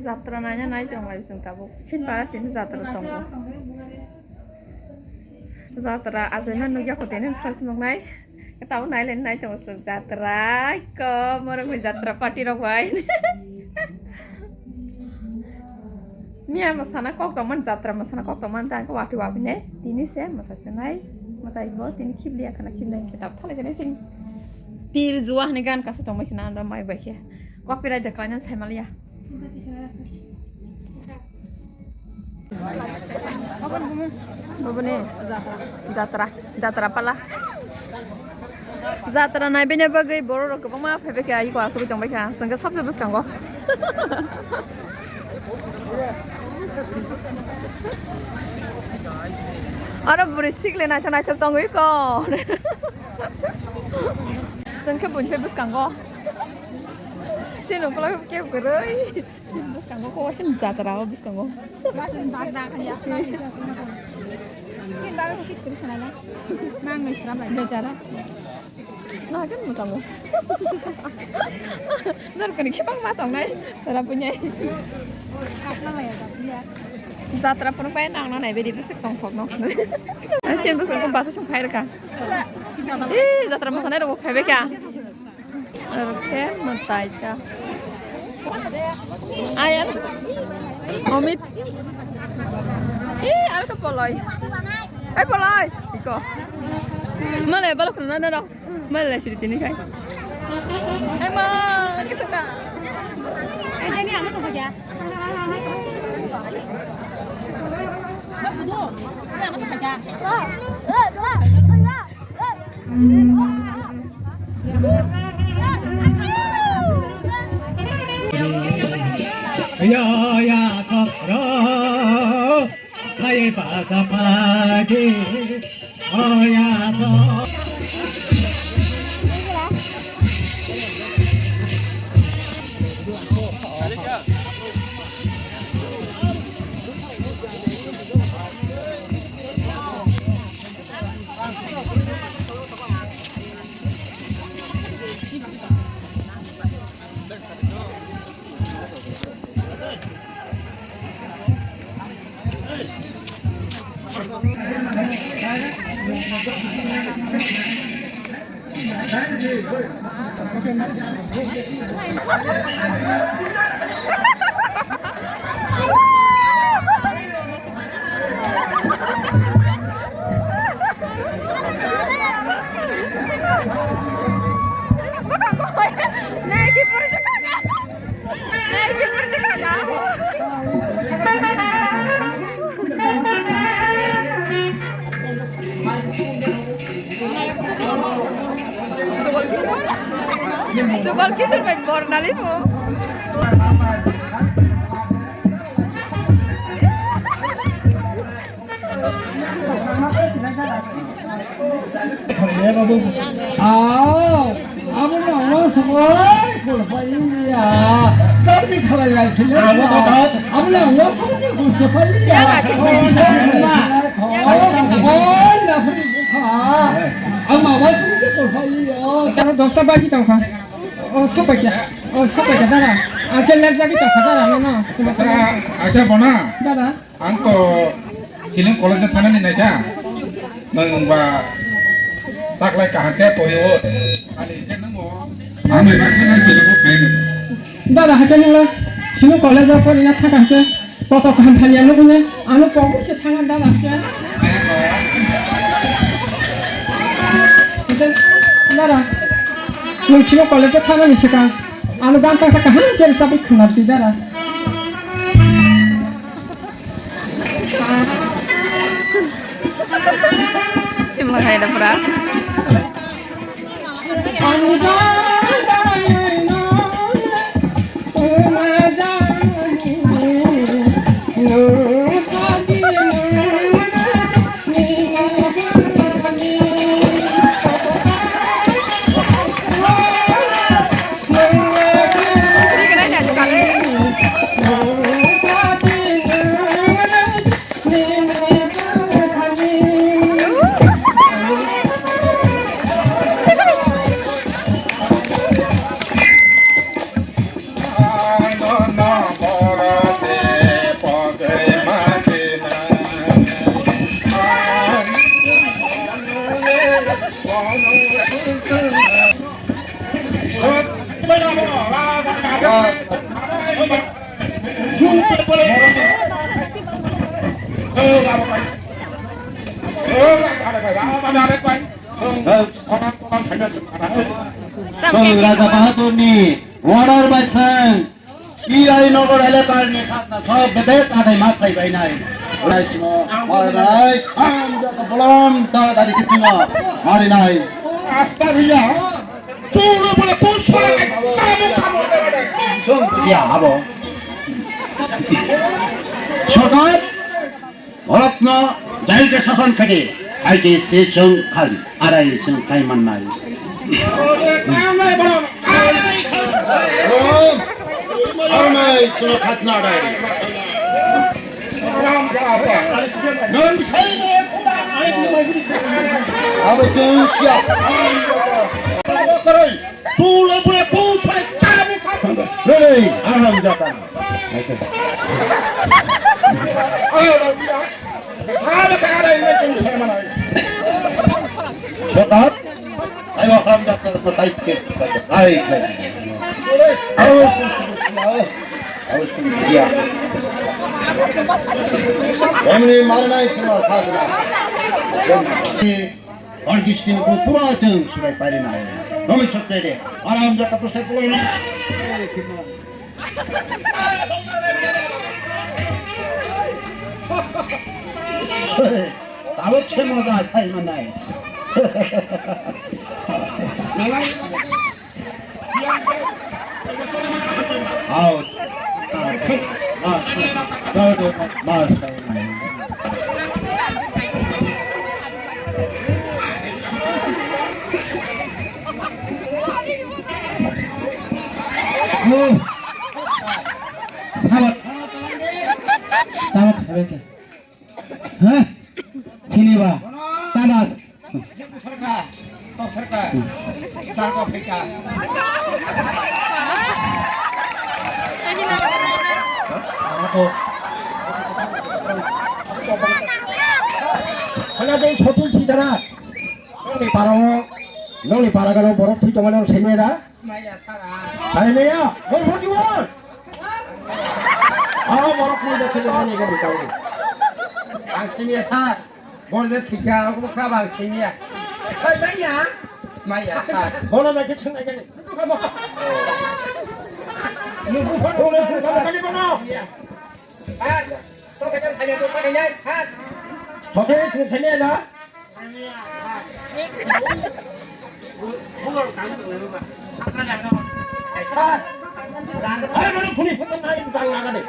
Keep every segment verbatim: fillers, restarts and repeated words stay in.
Jatra naina nai tong lai chwng tabuk. Chin para tini jatra tongo. Jatra ajaima nugya kho tini first nuknai. Tabuk nai lai nai tongo chwng jatra. Ko morok bai jatra party rok bai. Miya masana kok tongmani jatra masana kok tongmani tang watwi wapine tini se masa chenai matai bo tini khibliya khana khibnai kitab thalai jani chini tir juwa hani gan kasa tongmai khina anda mai bai khe copyright de khlaina sai maliya. Boboni jatra jatra pala. Jatra naibaina bagwi borok rok kwbangma phaibaikha, iko asugwi tongbaikha, chwngkhe sobse bwskango. Aro bwrwi sikle naithok naithok tongwi ko. Chwngkhe buini bwskango. Chini ukulok khe kwrwi. Chini bwskango, kowa chini jatra o bwskango. Nang nai sra bai jara. Nang kan mo tango. Nor kani khibang ma tong nai sra punyai. Jatra phone pai nang nai bedi bwswk tong thok no. Chini bwskango basa sung phai rwkha. Eh, jatra mosanai rok phaibaikha. Oro khe mwtai ta. Ayar. Omit. Ih, aro to poloi. Ai poloi. Iko. Male balok na na rok. Male siri tini khai. Ai ma, kisa ka. Ai jani ama sobo ja. Ama sobo ja. Yo ya to ro, hai ba sa pa ji, oh ya to. Jugal Kishore bai Bornali bo. Aw, abo no, no, songoi, kulpai ya. Tapi khalai ya, sini. Abo no, no. Abo no, no, songoi, kulpai ya. Ya, sini. Oh, na, free, ha. Ama, wa, songoi, kulpai ya. Taro dosta baji tongkha. Oh, sopaikha. Oh, sopaikha, dada. Angke lerjagwi tongkha, dada, no, no. Asa, asa bona. Dada. Ang to Shillong College o thanani naikha. Nwng ba taklai kaham khe poi o. Ani khe nwng o. Ang bai baksa na Shillong o phai. Dada, hakhe nwng Shillong College o porina thangkha hakhe koto kaham hamya nukya. Ano pogwi se thangna dada hakhe. Dada, nwng Shillong College o thanani swkang ano bantang kaham khe rwchapwi khwnardi dada. Simla hai da pura. Raja Bahadurni order bai seng T I Nagar elakani khajna sok bedek adai mat khai bainai. Rai simo, rai, ang jaga bolom ta dari kitino marinai. Asta riya. Cholo bole kusala kamu kamu. Song ya abo. Sokat. Borokno jail khe sason khaidi, hai khe se chwng khan arai chwng khai mannai. Arnai chwng khatna arai. Abo chwng siya. Chule bole kusale chani chani. Lele, aram jata. Ayo, ayo, ayo, ayo, ayo, ayo. Shut up. Ayo, aram jata, ayo, ayo. Ayo, ayo, ayo. Family marinai sima khajna. Orkestra ni pura chwng surai parinai. Romi chokte de. Aram jata pusai pulai na. Talo che moja sai manai. Out. Tama khabe khe. Ha? Sini ba. Tama. Sarka. Tok sarka. Sarka phika. Ako. Hana dei photo sitara. Nongni para o, nongni para gana borok thwi tongmani ang sainya da. Maya sara. Sainya, bol bol di bol. Ah, borok ni da thwi tongmani gani tau. Ang sainya sar. Bol je thika, aku kha bang sainya. Hai maya. Maya sar. Bola da khe thung gani. Nubu photo le thung gani bono. Sote thung sainya da. Ayo, mane phuni photo nai tang laga de.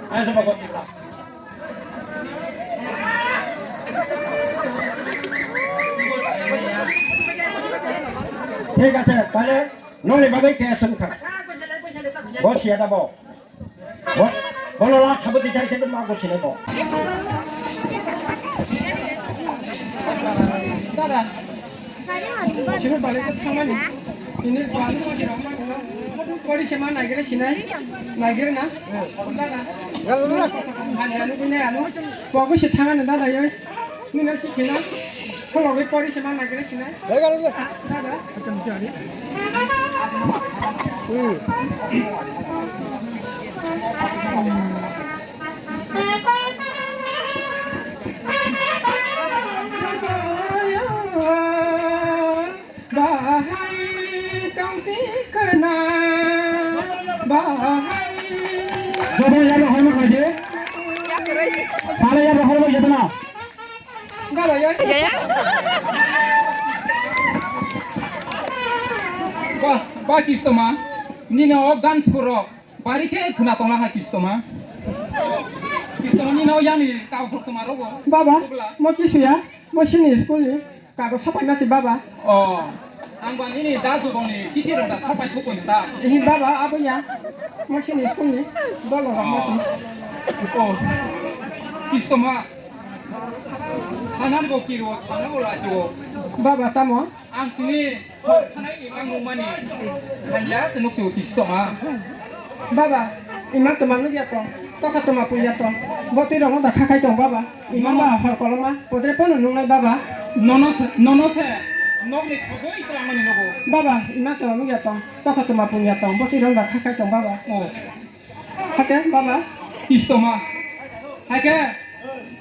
Ayo, coba kau tengok. Thik ache, tale noni bagwi kaya songkha. Bo siya da bo. Bo, bono la khabo di jai khabo ma go sile bo. Dada. Sini balik ke thangmani. Ini balik sini thangmani. Kori sema nagire sinai. Nagire na. Dada. Ani anu bine anu. Bagus sih tangan dada ya. Nina si kena, kalau gue pori sama nak kena sini. Dada. Hmm. Bahai tongti kena, bahai. Joto yabo horma kaje. Sale yabo horma jatna. Ba, ba Kistoma, nini o gan suro, bari khe khuna tongla ha Kistoma. Kistoma nini o yani kau suro toma rogo. Baba, mo kisuya, mo sini school ni, kago sapai masi baba. Oh, ang ba nini da jubong ni kiti rong da sapai sukoi ta. Hi baba, abo ya, mo sini school ni, dolo rong masi. Oh, Kistoma. Thanani bo kiro, thangna bo laso. Baba tamo? Ang tini thok thanai imang nungmani. Hanya se nukse uti sitoma. Baba, imang toma nukya tong, toka toma puya tong. Botwi rong da khakai tong baba. Imang ba hor koloma, podre pono nungnai baba. Nono se, nono se. Nokni khogwi twlangmani nogo. Baba, ima twlangmani ya tong. Tokha tuma pung ya tong. Boti rong da khakai tong baba. Oh. Hake baba. Istoma. Hake.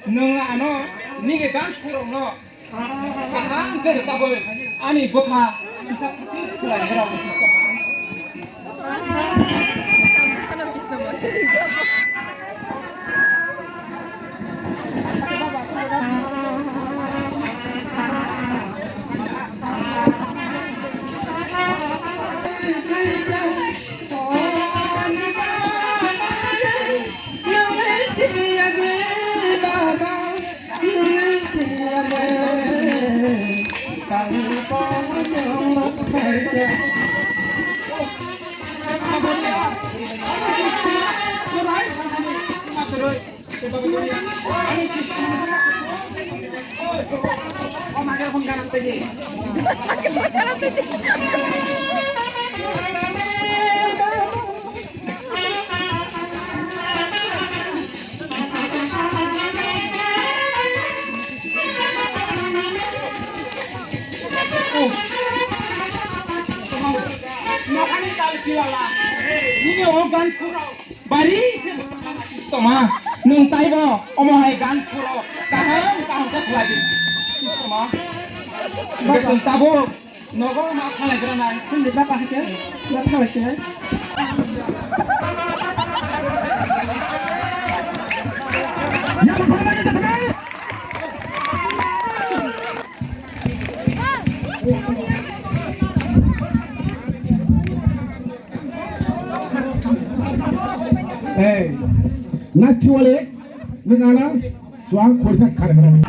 Nwng ano nini dance khurokno kaham khe rwchabwi ani bwkha kisa kisa khlai rw. Bari toma, nwng taibo omo hai gan suro kaham kaham khe khlai di. Toma, nwng tabuk nogo ma khalai gra nai. Hindi ba pa hake, ba khalai se. Hey, nachiwale, nung ana, suang khorsa kharmana.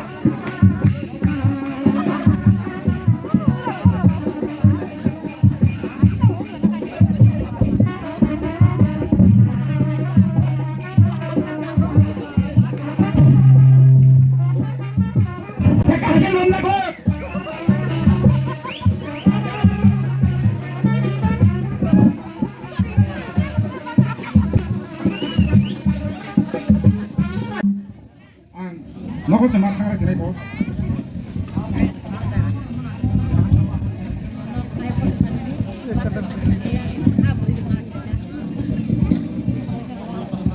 Ang nogo se ma thangra sinai bo.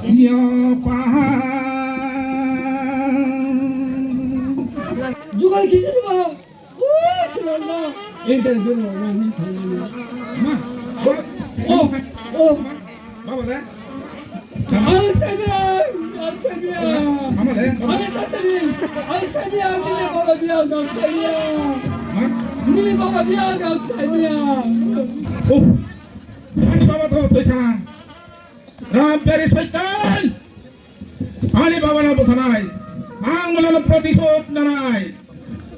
Yo pa. Jugal kisi jugal. Interview lo, lo, ni thang ni. Ma, oh, oh, oh. Baba da? Ang sabi ang, ang sabi ang. Mama da? Ang sabi ang, ang sabi ang, nini baba biya, ang sabi ang. Ma? Nini baba biya, ang sabi ang. Oh. Ani baba to thoi kha. Ram pyari Saitan. Ani babano buthanai, ang nono protisod nanai,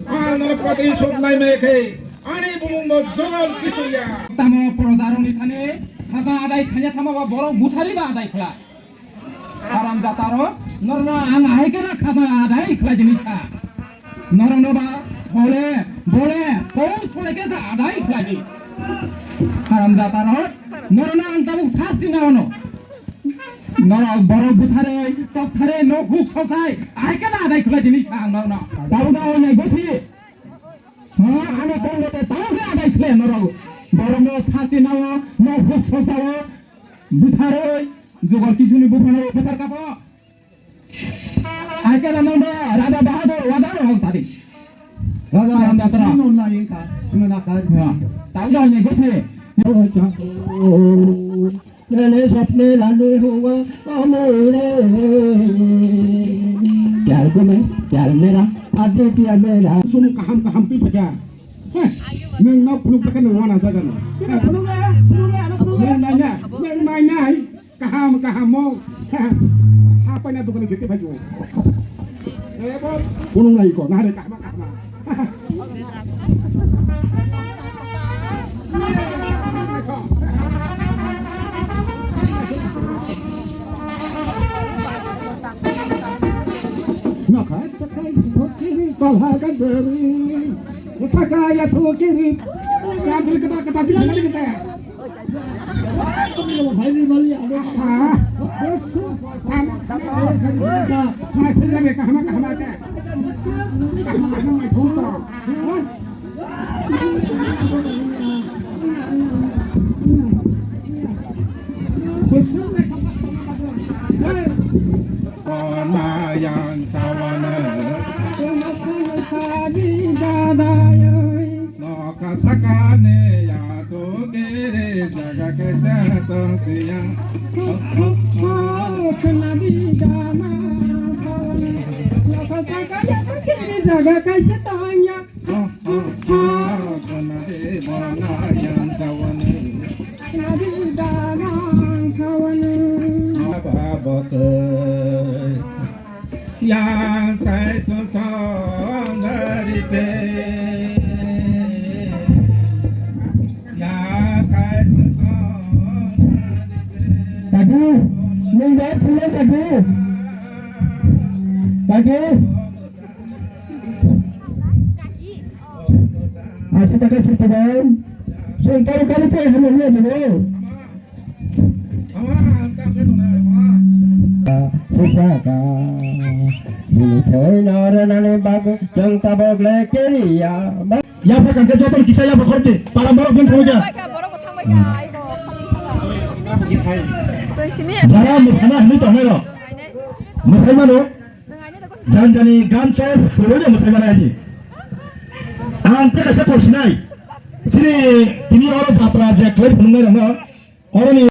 ang nono protisod naimai khe, ani bumungno jogol kichuya. Tamo projarokni thani khaja adai khaina thangma ba borok buthari ba adai khlai. Haram jatarok, norno ang ahai khe khaja adai khlai dini sa. Norokno ba bole, bole, kong sole khe sa adai khlai di. Haram jatarok, norokno ang tabuk sasti nangno. Norok borok butharwi, toktharwi, nok huk soksai, ahai khe adai khlai dini sa ang norokno. Tabuk da onai gosi. Ha, ani kong gote tabuk khe adai khlai norok. Borokno sasti nango, nok huk soksao, butharwi, jogol kisuni buphano buthar kapo. Aike na nang ba Raja Bahadur wada no hong sadi. Raja Bahadur no na yeka, sunu na ka. Ya. Tau da ne gose. Mene sapne lale hoga amore. Pyar ko main, pyar mera, aap bhi pyar mera. Sunu kaham kaham pi phaja. Heh. Nung no phunuk phaja nung wana jaga no. Phunuk ya, phunuk ya, phunuk ya. Nung nanya, nung nanya. Kaham, kaham mo. Ha paina dukani jete bhai jo. Eh, bo, kunung nai ko, nare kaham, kaham. Nakha sakai thokiri palha ka beri. Sakaya thokiri. Jam thil kata kata thil kata kata. Yang sawana. Noka sakane ya to kere jaga kaisa tong siya. Jaga kaisa tong ya. Yang sawana. Baba ke. Yang sai su song dari te. Yang sai su song dari te. Tadi, nung dah pulang tadi. Tadi. Aku pakai serta bang. Sengkar kali tu yang mana mana. Pusaka, bini thoi nore nani bagwi chwng tabok le kiriya. Yapha kangkhe joto kisa yapha khordi, para borok bini thangwi kha. Borok bo thangbai kha, ai bo khalin thangkha. Chwng simi. Jara mwsana hwnwi tongnai rok. Mwsai mano. Jani jani gan choice rwino mwsai mano aji. Ang tei kaisa kok sinai. Chini tini oro jatra je khlai phunuknai rokno. Oroni